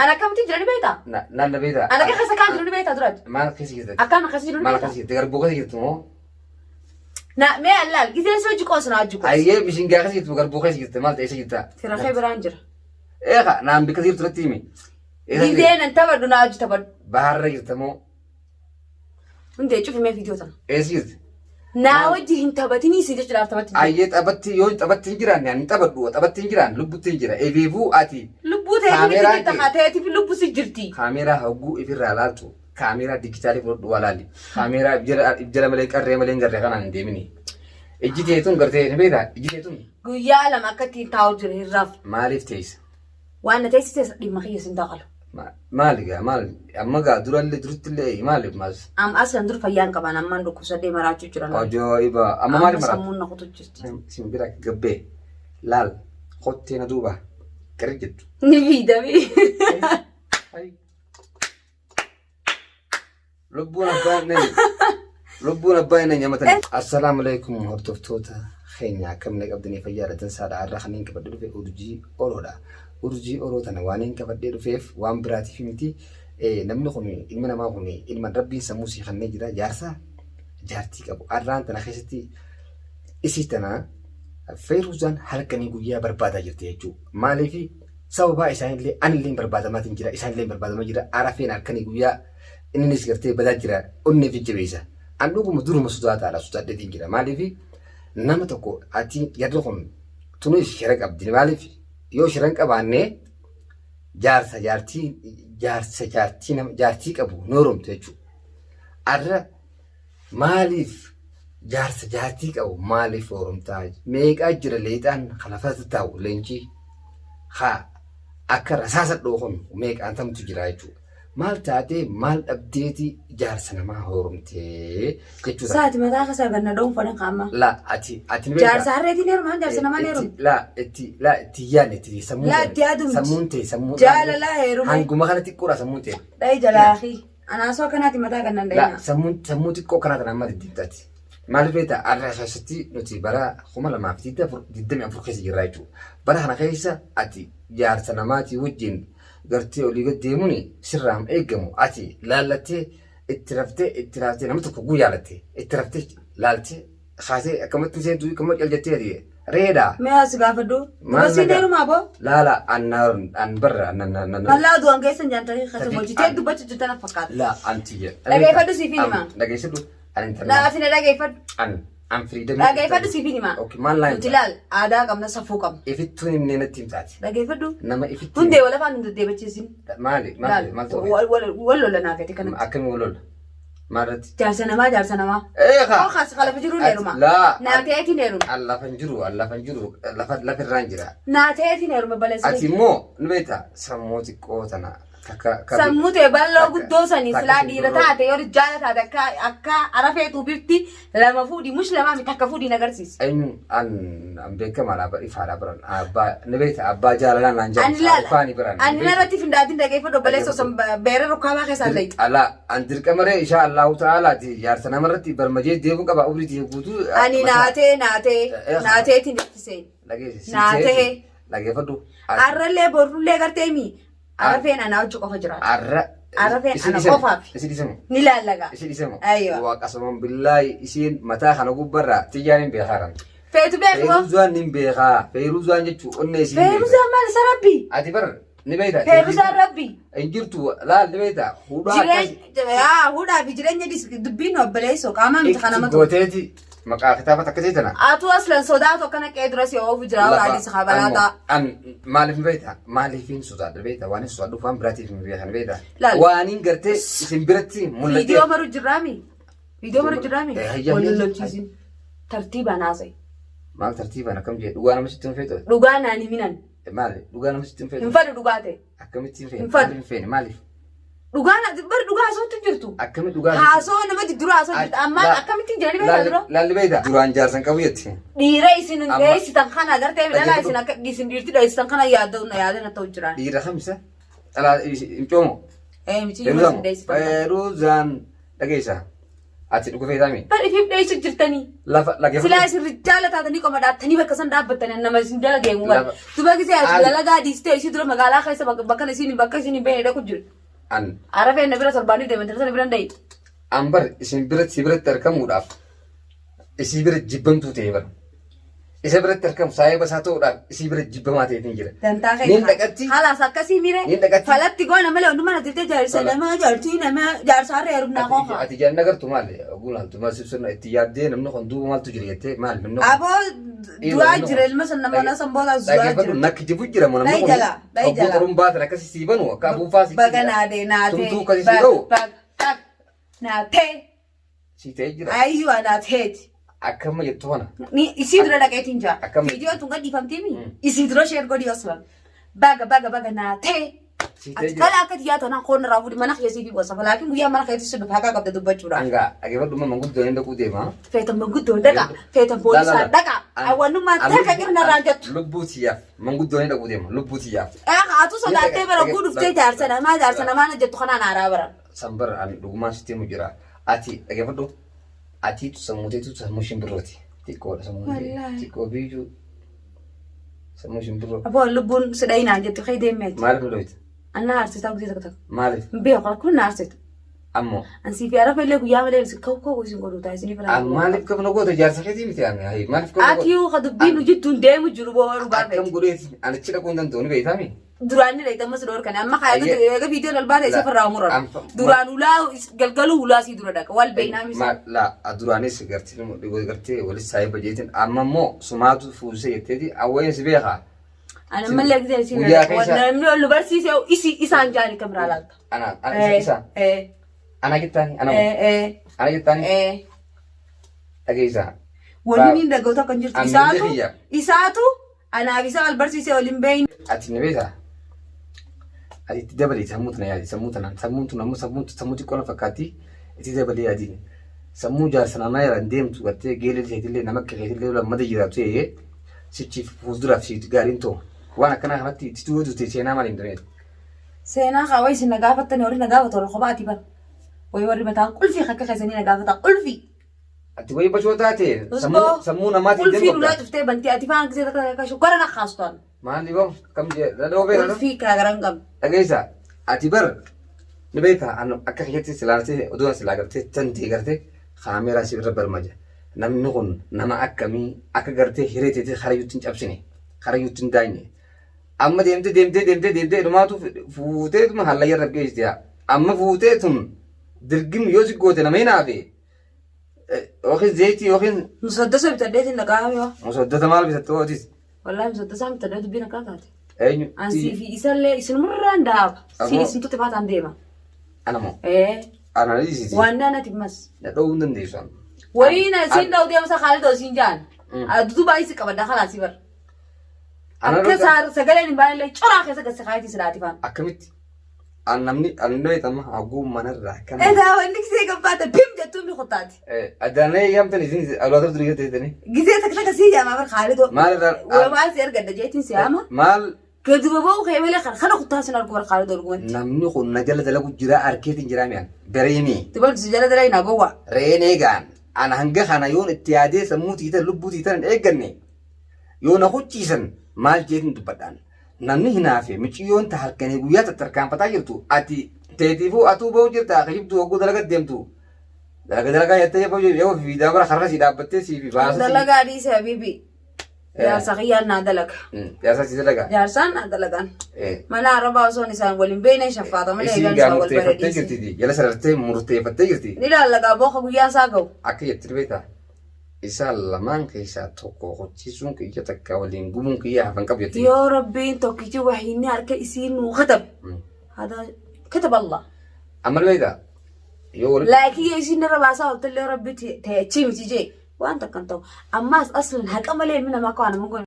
Ana akkamitti jira ni beektaa? Naan na beektaa? Ana keessa kaan jiru ni beektaa duraati? Maal keessa jirta? Akkaan akkas jiru ni Maal beektaa? keessa jirta? Garbuu keessa jirtu moo? Na mee allaal giseen si hojii qoosu na hojii qoosu. Ayyee mishingaa keessa jirtu garbuu keessa jirta maal ta'e eessa jirta? Fira kee biraan jira. Eeqa naan bikka jirtu natti himi. Eessa jirta? Giseen an taphadhu na hojii taphadhu. Baharra jirta moo? Hundee cufimee viidiyoo tana. Eessa jirti? Naa wajji hin taphatinii si jechuudhaaf taphatti jira. Ayyee taphatti yoo taphatti hin jiraanne ani taphadhu taphatti hin jiraanne lubbutti hin jira. Ebeebuu ati Lubbuu ta'eetiif itti Kaameeraan jirta kee- haa ta'eetiif lubbu si jirti. kaameeraa hogguu ifirraa laaltu kaameeraa dijitaalii fudhadhu waa laali. Kaameeraa if jala malee qarree malee hin garree kanaan hin deemini. Ijji teetun gartee ni beektaa? Ijji teetun Guyyaa 2 akka ittiin taa'u jira hin rafu. maaliif teessa? Waan na teessise dhimma kiyya sin daaqalu. Maali gaa maal amma gaa durallee durittillee maali maas. Am aslan dur fayyaan qaban ammaan dhukkubsadhee maraachuu jira. Ajaa'iba amma maali maraata? Sammuun na kutu jirti. Simbira akka gabbee laal kottee na duuba qirri jettu. Ni fiidamee. Lubbuun abbaa hin dheenye. Lubbuun abbaa hin dheenye matan. Assalaamu alaikum hordoftoota keenya akkam na qabdanii fayyaadha dansaadha har'a kanneen qabadhee dhufe urjii oroodha. Urjii oroo tana waan hin qabadhee dhufeef waan biraatiif miti. Namni kun ilmi namaa kun ilma rabbiin sammuu sii kennee jira jaarsa jaartii qabu. Har'aan tana keessatti isii tana Feeruzaan halkanii guyyaa barbaadaa jirti jechuudha. Maaliif sababaa isaanillee anillee barbaadamaatiin jira isaanillee barbaadamaa jira arafeen halkanii guyyaa inninis gartee badaa jira onneef jajjabeessa. An dhuguma duruma sodaataadha sodaadheetiin jira maaliif nama tokko ati jarri kun tunis shira qabdi maaliif yoo shira hin qabaanne jaarsa jaartii jaarsa jaartii nama jaartii qabu ni horomtu jechuudha. Arra maaliif jaarsa jaartii qabu maaliif horomtaa meeqaa jira leexaan kan lafa taa'u leencii haa akka rasaasa dhooqun meeqaan tamtu jira jechuudha. Maal taatee maal dhabdeeti jaarsa namaa horomtee jechuudha. Saati mataa keessaa ganna dha'uun fadhan kaama. La ati ati ni beektaa? Jaarsa harreetiin heerumaan jaarsa namaan Itti- heerumu. La itti la itti yaadne itti sammuu Laa itti yaadu miti. sammuun ta'e sammuu Jaalala heerume. Hanguma kana xiqqoodha sammuun ta'e. Dha'i jalaa fi anaasoo akkanaati mataa gannan La dha'ina. sammuun sammuu xiqqoo kanaa kana amma diddiimtaati. Maaliif beektaa har'a keessatti nuti bara 2024 keessa jirra jechuudha. Bara kana keessa ati jaarsa namaatii wajjin gartee olii gad deemuun sirraa hin eegamu. Ati laallattee itti raftee itti raaftee nama tokko guu yaalatte itti raftee laaltee kaasee akkamatti seentu akkamatti cal jettee ati reedha. Mee as gaafadhu. Maal Dubartiin nagaa? heerumaa boo? Laala anna an barra anna na na Bal'aa du'an keessa hin jaantanii kasa Tadi- hojjetee dubbachuu jirtan na fakkaata. La anti je. Dhageeffadhu siif hin himaa. Dhageeffadhu. An Laa ati na dhageeffadhu. An an freedom. Dhageeffadhu siif hin himaa. Okay maal laa Nuti laal aadaa qabna safuu qabna. Ifittuun himnee natti himtaati. Dhageeffadhu. Nama ifitti. Hundee wal afaan hin deddeebachiisin. Maali maal maal ta'u? Wal wal lola naa gadi kanatti. Akkamii wal lola? Maalirratti? Jaarsa namaa jaarsa namaa. Eegaa. Koo kaas lafa jiruun heeruma. Laa. Naa ta'eetiin heeruma. An lafa hin jiru an lafa hin jiru lafa lafirraan jira. Naa ta'eetiin heeruma baleessa. Ati immoo ni beektaa sammuu xiqqoo tana takka ka- Sammuu ta'e bal'oo takka- guddoo sanii takka silaa dhiira simbirroo. taate yoo rijaala taate akka akka arafee tuubifti lama fuudhi mush lamaa mi takka fuudhi nagarsiisi. Eenyu an an beekamaadha bara ifaadha baran abbaa ni beekta abbaa jaalalaa naan jedhu Ani laala. saarukaani baran. Ani narratti findaatiin dhageeffadhu obboleessa osoo beera rukkaabaa keessaa layi. Ala an dirqama ree inshaa Allahu ta'alaati jaarsa namarratti barmajee deemuu qaba umrii tiyya guutuu. Ani naatee naatee naateetiin itti seeni. Dhageessi. Naatee. Dhageeffadhu. Arrallee borrullee gartee mi arafeen anaa hojii qofa jiraata. Arra. Arafeen Isi ana dhisemo. qofaaf. Isi dhisemo. Ni laallaga. Isi dhisemo. Aywa. Waaqasuman billaahi isiin mataa kana gubbarraa tiyyaan hin beekaa kan. Feetu beeku moo? Feeruzaan hin beekaa. Feeruzaan jechuun onnee isiin beekaa. Feeruzaan maal isa rabbi? Ati bar ni beekta. Feeruzaan rabbi. Hin jirtu laal ni beekta. Hudhaa akkas. Jireenya yaa hudhaa fi jireenya dis dubbiin obboleessoo qaamaa miti kana Itti matu. gooteeti maqaa kitaaba takka ta'e tana. Atuu aslan sodaatu akkana qe'ee dura si oofu jira Lafa- adii si kabalaa ta'a. An maaliif hin beekta? Maaliif hin sodaadha beekta? Waan hin sodaadhuuf waan biraatiif hin beekan beekta? Laal. Waan hin gartee isin biratti mul'atee. Viidiyoo maru jirraami. Viidiyoo maru jirraami. Eh, hayya, Wal hayya. lolchiisin. Tartiibaan haasa'i. Maal tartiibaan akkam jee dhugaa nama sitti hin feetu? Dhugaa naan himinan. Maali dhugaa nama sitti hin feetu? Hin fadhu dhugaa ta'e. Akkamitti hin feene? Hin fadhu. Maaliif hin feene? Maaliif? Dhugaa bar dhugaa haasootti hin jirtu. Akkamitti dhugaa Haasoo nama dura haasoo jirtu. Ammaan akkamittiin jiranii beektaa dura? Laalli beektaa? Duraan jaarsan qabu jetti. Dhiira isin Amma- dheessitan kana agartee dhalaa Dhaggeeffadhu. isin akka isin dhiirti dheessitan kana yaadda yaadana ta'u jiraan. Dhiira kamisa? Dhalaa hin coomo. Eh miti isin dheessitan. kana. Feeruzaan dhageessa. Ati dhugu feetaami. Bar ifiif dheessu jirtanii. Lafa Silaa dhaggeeffadhu. isin rijaala taatanii qoma dhaattanii bakka san dhaabbattanii nama isin jala deemu bara. Lafa. Duba gisee ati Al. dalagaa dhiistee isii dura magaalaa keessa bakka bakka isin bakka isin hin beekne dhaqu jiru. An Arafee na bira torbaanii deeman sana bira hin dhayi. an bar isin biratti si biratti argamuudhaaf isii bira jibbamtuu ta'e bara. Isa biratti argamu saayiba isaa ta'uudhaaf isii bira jibbamaa ta'eetiin jira. Dantaa Niin keessa. dhaqatti. Halaas akkasii mire. Niin dhaqatti. Falatti goona malee hunduma na jirtee jaarsa Fala. namaa jaartii namaa jaarsaarra heerumnaa Ati kooka. ati jaan agartu maali? Oguu laaltu maal sibsirna itti yaaddee namni kun duuba maaltu jira jettee maali namni kun. Aboo du'aa jira ilma san nama na san booda du'aa Dhaggeeffadhu jira. nakki jibu jira moo namni Dhayi kun jala, dhayi hogguu jala. xurumbaa tan akkasii sii banu akka afuufaa sii Baga naadee naatee. Tumtuu akkasii sii ga'u Baga baga naatee. sii ta'ee jira. Ayyuu naateeti. Akkama jettu kana. Ni isii dura dhaqeetiin jira. Akkam- Viidiyoo tun gadhiifamtiimi. Isii dura share godhi osoo. Baga baga baga naatee. Sii ta'ee Ati jira. kala akka xiyyaa tanaan koon irraa fuudhi mana keessii fi gosa. Laakiin guyyaa mana keessi si dhufa haqa qabda dubbachuudhaaf. Hangaa dhaggeeffadhu amma manguddoo hin dhaquu deema. Feetan manguddoo dhaqa. Feetan poolisaan dhaqa. Awwannummaa takka qirna irraan jettu. Lubbuu tiyyaaf manguddoo hin dhaquu deema lubbuu tiyyaaf. Atu sodaattee bara guu dhuftee jaarsa namaa jaarsa namaa na jettu kanaan aaraa bara. Sanbar ani dhugumaan sitti himu jira. Ati dhaggeeffadhu atiitu sammuu teetu sammuu shimbirrooti. Xiqqoodha sammuun kee. Wallaahi. Xiqqoo biyyuu sammuu shimbirroo. Aboo lubbuun si dhayinaan jettu kee deemmeeti. Maaliif nu dhoyte? Anna aarsitaa guyyaa tokko tokko. Maaliif? Hin beeku rakkoon na aarsitu. Ammoo. Ansii fi arafa illee guyyaa malee isin ka'u ka'u isin godhu ta'a isin bira. An maaliif kafna goota jaarsa keetii miti ani hayi maaliif kafna Ati yoo ka dubbiin nu jidduun deemu jiru boo dhugaa Akkam feeti. godheeti ani achi dhaquu hin danda'u ni beektaami. Duraan ni dheeyta ammas dhoorkane amma Ayyee. eega viidiyoon ol baate isa firraa muran. Anfa- Duraan ulaa galgaluu ulaa sii dura dhaqa wal beeknaa misi. Ma la duraanis gartee gartee walis saayiba jeetiin amma immoo sumaatu fuusee jetteeti awween si beekaa. Ani ammallee gisee isin Guyyaa keessa- namni ol nu barsiise isi isaan jaani kamiraa laalta. Ana ana isa isa ana jettaani ana moo ana jettaani dhageessaa. Wanni inni dhaga'u tokko hin jirtu. Ani Isaatu biyya. isaatu anaaf isa wal barsiise wal hin beekne. Ati ni beektaa? Ati itti dabalii sammuu tana yaadi sammuu tanaan sammuun tun ammoo sammuun sammuu xiqqoo na fakkaatti itti dabalii yaadi. Sammuu jaarsa namaa irraan deemtu gartee geelee keetillee nama akka keetillee lammata jiraatu ta'ee sichiif fuulduraaf si gaariin ta'u. Waan akkanaa kanatti itti du'uu duute seenaa maal hin dameetu. Seenaa kaa wayi isin na gaafattani warri na gaafatu warra kophaa ati ban. Wayi warri mataan qulfii akka keessanii na gaafatan qulfii. Ati wayii bashoo taate sammuu Usboo sammuu namaatiin qulfii deemu lulaa qabda. cuftee bantii ati faan gisee takka takka shokkora na kaastu an. Maali boo kam jee dhadhoo beera. Qulfii garaa hin qabne. Dhageessa ati bar ni beektaa an akka keetti silaaltee oduu silaa gartee tantee gartee kaameeraa si irra barmaja. Namni kun nama akkamii akka gartee hiree teetee karayyuutti hin cabsine karayyuutti hin daanye. Amma deemtee deemtee deemtee deemtee dhumaatu fuuteetuma hallayya irra geessite yaa. Amma fuutee tun dirgim yoo si goote nama hin haafe yookiin zeetii yookiin Musaddasa bitadheetiin dhaqaa yoo. musoddata maal bitatte ootis. Wallaahi musaddasaan bitadhee dubbiin akkaa taate. Eenyu? Ansii fi isallee isinumurraan daaba. Si Ammoo- isin tutti faataan deema. Ana moo? Ee Ana dhiisiti. waan naanati mas. Na dhowwuu hin dandeessu. amma. Wayiin siin dha'u deemsa Khaalid siin jaan. Duduba isi qabadha khalaas bar. Ana Akka dhowwuu- sagaleen hin baanillee coraa keessa gadi kaayitii silaati faan. Akkamitti? An namni an beekama haguu manarraa akkana. Edaa wanni gisee gabbaate bim jettuun ni kuttaati. Addaanee yaamtan isin alwaata durii jettanii. Gisee takka takka sii yaamaa bar Khaalidoo. Maal irraa- Maal si argadda jeetiin si yaama. Maal Gadi baba'uu kee malee kan kana kuttaa sin argu bar Khaalidoo dhugumatti. namni kun na jala dalagu jira arkeetiin jira mi'an. Bereemii. Dubarti si jala dalai naa gowwaa. Re'een eegaan ana hanga kana yoon itti yaadee sammuu tiitan lubbuu tiitan hin eegganne yoo na hucciisan maal jeetiin dubbadhaan. Namni hinaafe miciyyoon ta halkanii guyyaa tattarkaanfataa jirtu ati teetiifuu atuu ba'u jirta kijibtuu hogguu dalaga deemtu. Dalaga dalagaa jettee yeroo fiidaa bara karra sii dhaabbattee sii fi baasa sii. Dalagaa dhiise habiibi. Jaarsa kiyyaan naa dalaga. Jaarsa sii dalagaa. Jaarsaan naa dalagan. Mana arabaa osoon isaan waliin beekne shaffaata malee Isiin eegaan gaa isaa wal bara murteeffattee dhiise. jirti jala sarartee murteeffattee jirti. Ni laallagaa booka guyyaan isaa ga'u. Akka jetti beektaa isaan lamaan keessaa tokko hojjechuun kiyya takka waliin gubuun kiyya hafan qabu jetti. Yoo rabbiin tokkichi wahiinni harka isii nuu katabe. Hada kataba Allah. Amma beektaa yoo walitti Laakiin yoo isiin irra baasaa ooltellee rabbi ta'e achii miti jee waan takka hin ta'u. Ammaas aslan haqa malee ilmi namaa akka waan nama godhu.